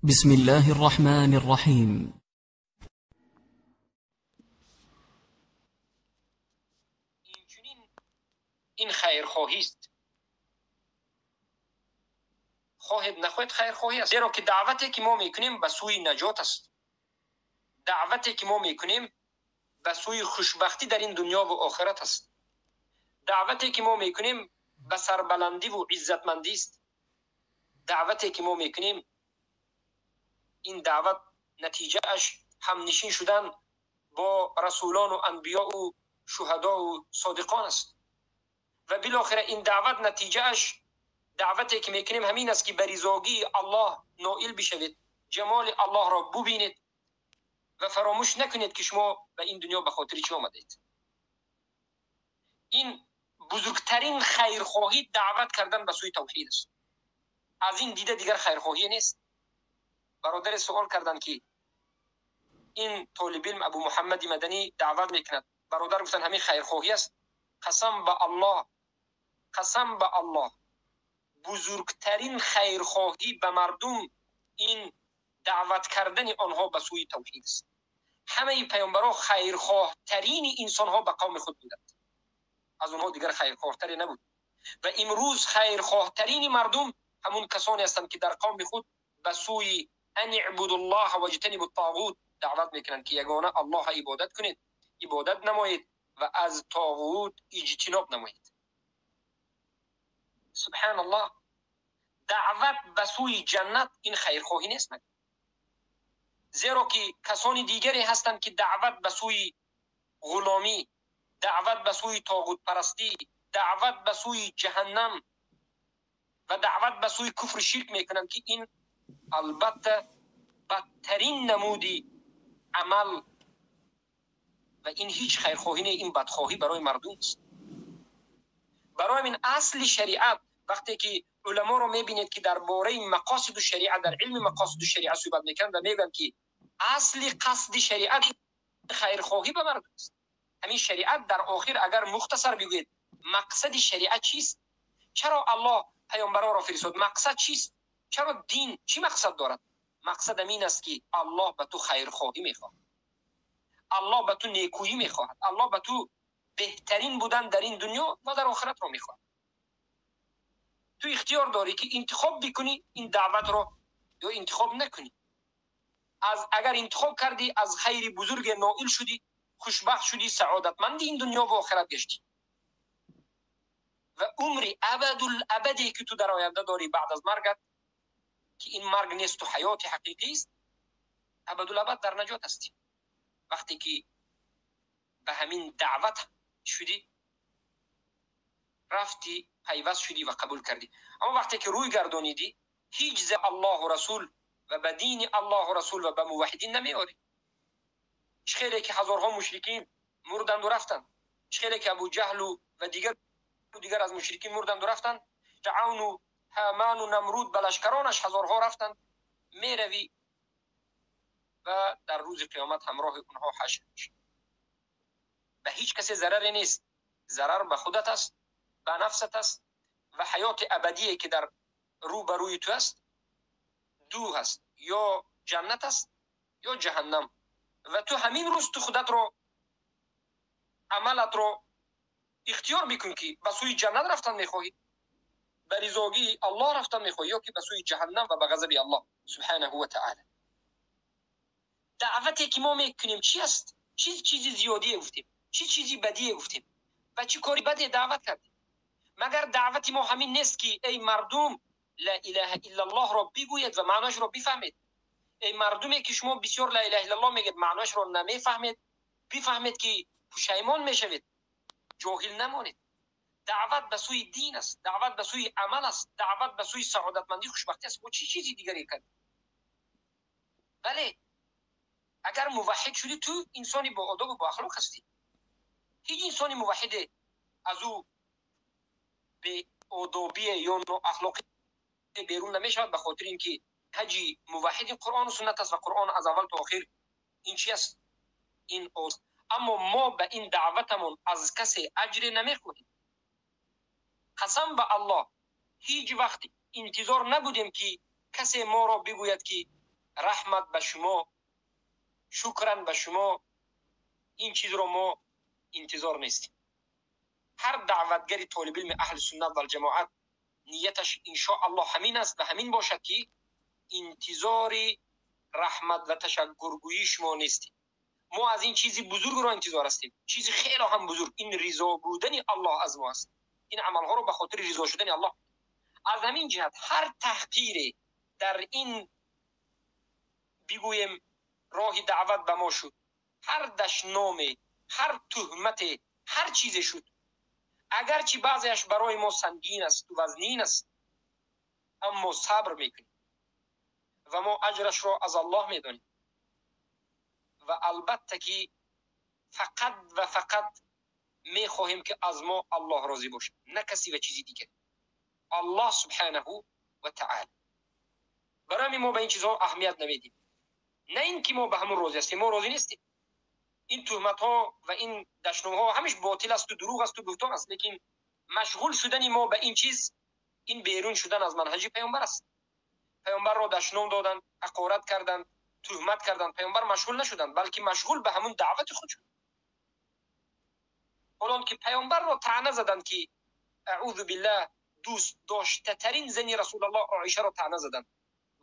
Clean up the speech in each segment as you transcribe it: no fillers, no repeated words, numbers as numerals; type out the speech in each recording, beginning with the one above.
بسم الله الرحمن الرحیم. این خیرخواهی است. خواهید نخواهید خیرخواهی است، زیرا که دعوتی که ما میکنیم به سوی نجات است. دعوتی که ما میکنیم به سوی خوشبختی در این دنیا و آخرت است. دعوتی که ما میکنیم به سربلندی و عزتمندی است. دعوتی که ما میکنیم این دعوت نتیجه اش همنشین شدن با رسولان و انبیا و شهدا و صادقان است. و بالاخره این دعوت نتیجه اش دعوتی که میکنیم همین است که به رضاگی الله نائل بشوید، جمال الله را ببینید و فراموش نکنید که شما به این دنیا به خاطر چی آمدید. این بزرگترین خیرخواهی دعوت کردن به سوی توحید است. از این دیده دیگر خیرخواهی نیست. برادر سوال کردند که این طالب علم ابو محمد مدنی دعوت میکند. برادر گفتند همین خیرخواهی است. قسم به الله، قسم به الله، بزرگترین خیرخواهی به مردم این دعوت کردن آنها به سوی توحید است. همه پیامبران خیرخواه ترین انسان ها به قوم خود بودند، از آنها دیگر خیرخواهتری نبود. و امروز خیرخواه ترین مردم همون کسانی هستند که در قوم خود به سوی ان اعبدوا الله واجتنبوا الطاغوت دعوت میکنند که یگانه الله عبادت کنید، عبادت نمایید و از طاغوت اجتناب نمایید. سبحان الله، دعوت به سوی جنت این خیرخواهی نیست، زیرا که کسانی دیگری هستند که دعوت به سوی غلامی، دعوت به سوی طاغوت پرستی، دعوت به سوی جهنم و دعوت به سوی کفر شرک میکنند که این البته بدترین نمودی عمل و این هیچ خیرخواهی نه، این بدخواهی برای مردم است. برای این اصل شریعت وقتی که علما رو میبینید که درباره مقاصد شریعت در علم مقاصد شریعت صحبت میکنند و میگن که اصل قصد شریعت خیرخواهی به مردم است. همین شریعت در آخر اگر مختصر بگویید مقصد شریعت چیست؟ چرا الله پیامبران را فرستاد؟ مقصد چیست؟ چرا دین چی مقصد دارد؟ مقصد این است که الله به تو خیرخواهی میخواهد، الله به تو نیکویی میخواهد، الله به تو بهترین بودن در این دنیا و در آخرت را میخواهد. تو اختیار داری که انتخاب بکنی این دعوت را یا انتخاب نکنی. از اگر انتخاب کردی از خیر بزرگ نائل شدی، خوشبخت شدی، سعادتمند این دنیا و آخرت گشتی و عمر ابدالابدی که تو در آینده داری بعد از مرگت، که این مرگ نیست و حیات حقیقی است، ابدالابد در نجات هستی. وقتی که به همین دعوت شدی، رفتی پیوست شدی و قبول کردی. اما وقتی که روی گردانیدی، هیچ ز الله و رسول و به دین الله و رسول و به موحدین نمیاری. چه خیلی که هزارها مشرکین مردند و رفتند، چه خیلی که ابو جهل و دیگر از مشرکین مردند و رفتند، فرعون و هامان و نمرود به لشکرانش هزارها رفتند. میروی و در روز قیامت همراه اونها حشر میشی. به هیچ کسی ضرری نیست، ضرر به خودت است، به نفست است و حیات ابدی که در رو به روی تو است دو هست، یا جنت است یا جهنم. و تو همین روز تو خودت رو، عملت رو اختیار میکن که به سوی جنت رفتن میخواهی، به رضاگی الله رفتن میخواهی، یا که به سوی جهنم و به غضب الله سبحانه و تعالی. دعوتی که ما میکنیم چی است؟ چی چیزی زیادی گفتیم، چی چیزی بدی گفتیم و چی کاری بدی دعوت کردیم؟ مگر دعوت ما همین نیست که ای مردم لا اله الا الله را بگویید و معناش را بفهمید؟ ای مردمی که شما بسیار لا اله الا الله میگید معناش را نمیفهمید، بفهمید که پشیمان میشوید، جاهل نمانید. دعوت به سوی دین است، دعوت به سوی عمل است، دعوت به سوی سعادتمندی خوشبختی است. ما چی چیزی دیگری کرد؟ بله، اگر موحد شدی تو انسانی با آداب و با اخلاق هستی. هیچ انسانی موحد از او به آدابی یا اخلاقی بیرون نمیشود، به خاطر اینکه هجی موحد قرآن و سنت است و قرآن از اول تا آخر این چی است؟ این است. اما ما به این دعوتمون از کسی اجر نمیخوریم. قسم به الله هیچ وقت انتظار نبودیم که کسی ما را بگوید که Раҳмат ба шумо, шукран ба шумо, ин чизро мо интизор нестем. Ҳар даъватгари толиби илми аҳли суннат вал ҷамоат нияташ иншоаллоҳ ҳамин аст ва ҳамин бошад, ки интизори раҳмат ва ташаккургӯии шумо нестем. Мо аз ин чизи бузургро интизор ҳастем, чизи хеле ҳам бузург, ин ризо будани Аллоҳ аз мо аст. Ин амалҳоро ба хотири ризо шудани Аллоҳ. Аз ҳамин ҷиҳат ҳар таҳқире дар ин бигӯем роҳи даъват ба мо шуд, ҳар дашноме, ҳар туҳмате, ҳар чизе шуд, агарчи баъзеаш барои мо сангин аст, вазнин аст, аммо сабр мекунем ва мо аҷрашро аз Аллоҳ медонем. Ва албатта ки фақат ва фақат мехоҳем, ки аз мо Аллоҳ розӣ бошад, на касе ва чизи дигар. Аллоҳ субҳанаҳу ва таъала. Барои ҳамин мо ба ин чизҳо аҳамият намедиҳем. На ин ки мо ба ҳамон розӣ ҳастем, мо розӣ нестем. Ин туҳматҳо ва ин дашномҳо ҳамаш ботил аст, дурӯғ аст, буҳтон аст, лекин машғул шудани мо ба ин чиз, ин берун шудан аз манҳаҷи паёмбар аст. Паёмбарро дашном доданд, ҳақорат карданд, туҳмат карданд, паёмбар машғул нашуданд, балки машғул ба ҳамун даъвати худ шуд. Ҳолон ки паёмбарро таъна заданд, ки аъузу биллаҳ, дӯст доштатарин зани Расулаллоҳ Оишаро таъна заданд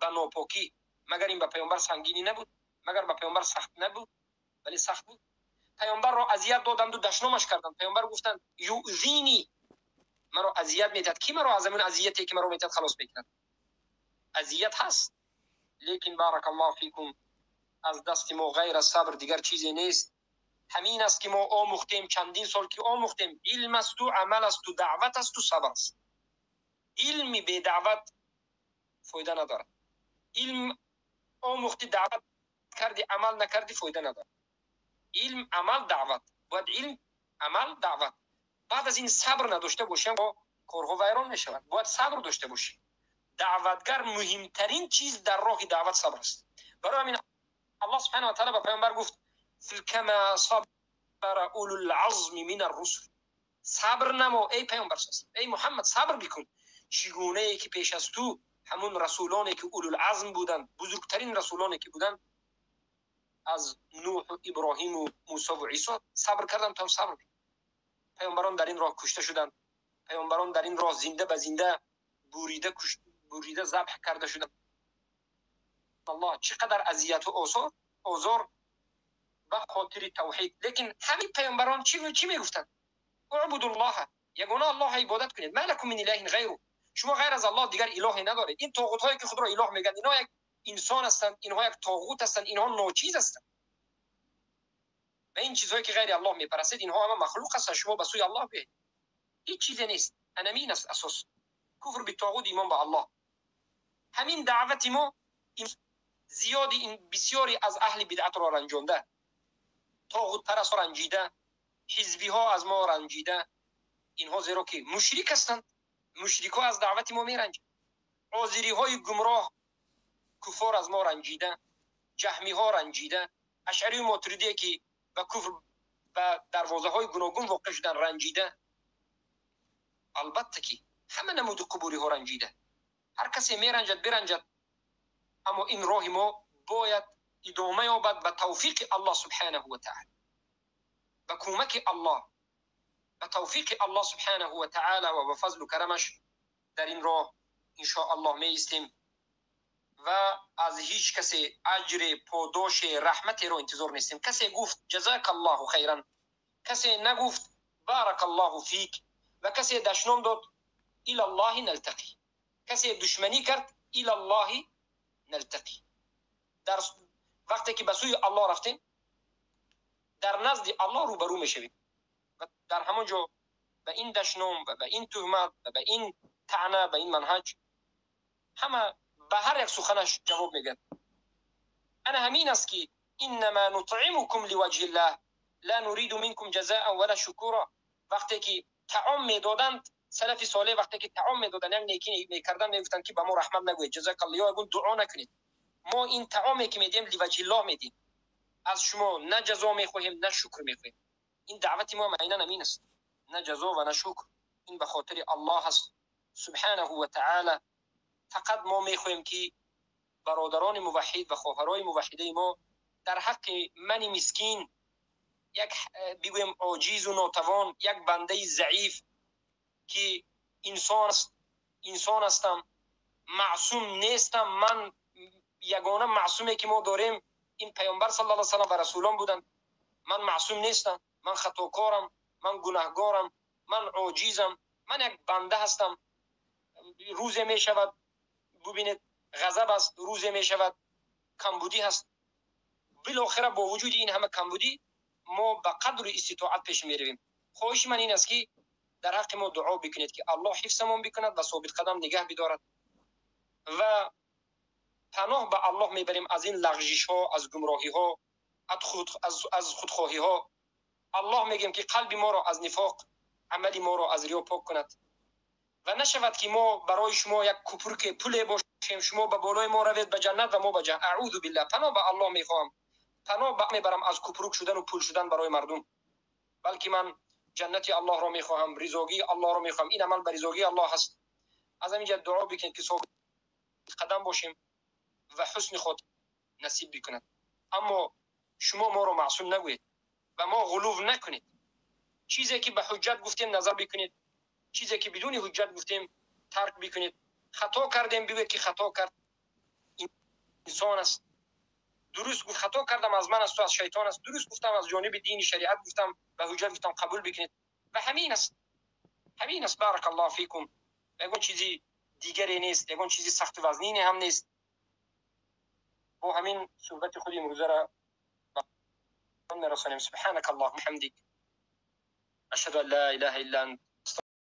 ба нопокӣ. Магар ин ба паёмбар сангинӣ набуд? Магар ба паёмбар сахт набуд? Вале сахт буд. Паёмбарро азият доданду, дашномаш карданд. Паёмбар гуфтанд: юзини, маро азият медиҳад. Ки маро аз ҳамин азияте ки маро медиҳад халос мекунад? Азият ҳаст, лекин баракаллоҳу фикум, аз дасти мо ғайр аз сабр дигар чизе нест. Ҳамин аст ки мо омӯхтем, чандин сол ки омӯхтем, илм асту амал асту даъват асту сабр аст. Илми бедаъват фоида надорад. Илм омӯхти, даъват карди, амал накарди, фоида надорад. Илм, амал, даъват. Бояд илм, амал, даъват. Баъд аз ин сабр надошта бошем, корҳо вайрон мешавад. Бояд сабр дошта бошем. Даъватгар муҳимтарин чиз дар роҳи даъват сабр аст. Барои ҳамин Аллоҳ субҳанаҳу ва таъала ба паёмбар гуфт: кама сабара улул азми мин аррусул. Сабр намо, эй паёмбар, эй Муҳаммад, сабр бикун, чӣ гунае ки пеш аз ту ҳамун расулоне ки улул азм буданд, бузургтарин расулоне ки буданд, аз Нуҳу, Иброҳиму, Мусову Исо сабр карданд, то сабр бикун. Паёмбарон дар ин роҳ кушта шуданд, паёмбарон дар ин роҳ зинда ба зинда бурида, бурида забҳ карда шуданд. Аллоҳ, чӣ қадар азияту озор ба хотири тавҳид. Лекин ҳамин паёмбарон чӣ мегуфтанд? Уъбудуллоҳа, ягона Аллоҳа ибодат кунед. Ма лакум мин илаҳин ғайру, шумо ғайр аз Аллоҳ дигар илоҳе надоред. Ин тоғутҳое ки худро илоҳ мегӯянд, инҳо як инсон ҳастанд, инҳо як тоғут ҳастанд, инҳо ночиз ҳастанд. Ва ин чизҳое ки ғайри Аллоҳ мепарастед, инҳо ҳама махлуқ ҳастанд, шумо ба сӯи Аллоҳ биёед. Ҳеҷ чизе нест. Анамин аст асос. Куфр битоғут, имон ба Аллоҳ. Ҳамин даъвати мо зиёди ин бисёре аз аҳли бидъатро ранҷонда, тоғутпарастро ранҷида, ҳизбиҳо аз мо ранҷида. Инҳо зеро ки мушрик ҳастанд, мушрикҳо аз даъвати мо меранҷанд. Озириҳои гумроҳ, куфор аз мо ранҷида, ҷаҳмиҳо ранҷида, ашъарию мотуридие ки ба куфр, ба дарвозаҳои гуногун воқеъ шудан, ранҷида. Албатта ки ҳама намуди қубуриҳо ранҷида. Ҳар касе меранҷад, биранҷад, аммо ин роҳи мо бояд идома ёбад ба тавфиқи Аллоҳ субҳанаҳу ва таъала, ба кӯмаки Аллоҳ, ба тавфиқи Аллоҳ субҳанаҳу ва таъала ва ба фазлу карамаш дар ин роҳ иншоаллоҳ меистем ва аз ҳеҷ касе аҷре, подоше, раҳматеро интизор нестем. Касе гуфт ҷазакаллоҳу хайран, касе нагуфт баракаллоҳу фик, ва касе дашном дод илаллоҳи налтақӣ, касе душманӣ кард илаллоҳи налтақӣ. Дар вақте ки ба сӯи Аллоҳ рафтем, дар назди Аллоҳ рӯбарӯ мешавем ва дар ҳамон ҷо ба ин дашном ва ба ин туҳмат ва ба ин таъна, ба ин манҳаҷ ҳама ба ҳар як суханаш ҷавоб мегӯяд. Ана ҳамин аст ки иннама нутъимукум ливаҷҳиллаҳ ла нуриду минкум ҷазаан вала шукура. Вақте ки таом медоданд салафи солеҳ, вақте ки таом медоданд, як некӣ мекарданд, мегуфтанд ки ба мо раҳмат нагӯед, ҷазакаллоҳ, ё ягон дуо накунед. Мо ин таоме ки медиҳем ливаҷҳиллоҳ медиҳем, аз шумо на ҷазо мехоҳем, на шукр мехоҳем. Ин даъвати мо айнан ҳамин аст, на ҷазо ва на шукр. Ин ба хотири Аллоҳ аст субҳанаҳу ва таъала. Фақат мо мехоҳем ки Бародарони муваҳҳид ва хоҳарони муваҳҳидаи мо дар ҳаққи мани мискин, як бигӯем оҷизу нотавон, як бандаи заиф ки инсон аст, инсон ҳастам, маъсум нестам. Ман ягона маъсуме ки мо дорем ин Паёмбар саллаллоҳу алайҳи васаллам ва расулон буданд. Ман маъсум нестам, ман хатокорам, ман гунаҳгорам, ман оҷизам, ман як банда ҳастам. Рӯзе мешавад, бубинед, ғазаб аст, рӯзе мешавад камбудӣ ҳаст. Билохира бо вуҷуди ин ҳама камбудӣ мо ба қадри иститоат пеш меравем. Хоҳиши ман ин аст, ки дар ҳаққи мо дуо бикунед, ки Аллоҳ ҳифзамон бикунад ва собитқадам нигаҳ бидорад, ва паноҳ ба Аллоҳ мебарем аз ин лағжишҳо, аз гумроҳиҳо, аз худхоҳиҳо. Аллоҳ мегӯем, ки қалби моро аз нифоқ, амали моро аз риё пок кунад ва нашавад ки мо барои шумо як купурке пуле бошем, шумо ба болои мо равед ба ҷаннат ва мо ба ҷаҳаннам. Аъузу биллаҳ. Паноҳ ба Аллоҳ мехоҳам, паноҳ мебарам аз купрук шудану пул шудан барои мардум, балки ман ҷаннати Аллоҳро мехоҳам, ризогии Аллоҳро мехоҳам. Ин амал ба ризогии Аллоҳ ҳаст. Аз ҳамин ҷиҳат дуо бикунед, ки собитқадам бошем ва ҳусни хотима насиб бикунад. Аммо шумо моро маъсум нагӯед ва мо ғулув накунед. Чизе ки ба ҳуҷҷат гуфтем, назар бикунед, чизе ки бидуни ҳуҷҷат гуфтем, тарк бикунед. Хато кардем, бигӯед, ки хато кард, инсон аст. Дуруст гуфт, хато кардам, аз ман асту аз шайтон аст, дуруст гуфтам, аз ҷониби дини шариат гуфтам, ба ҳуҷҷат гуфтам, қабул бикунед. Ва ҳамин аст, ҳамин аст. Баракаллоҳу фикум. Ягон чизи дигаре нест, ягон чизи сахту вазнине ҳам нест. Бо ҳамин суҳбати худи имрӯзара мерасонем. Субҳанака аллоҳумма ҳамдик, ашҳаду ан ла илаҳа илла ант.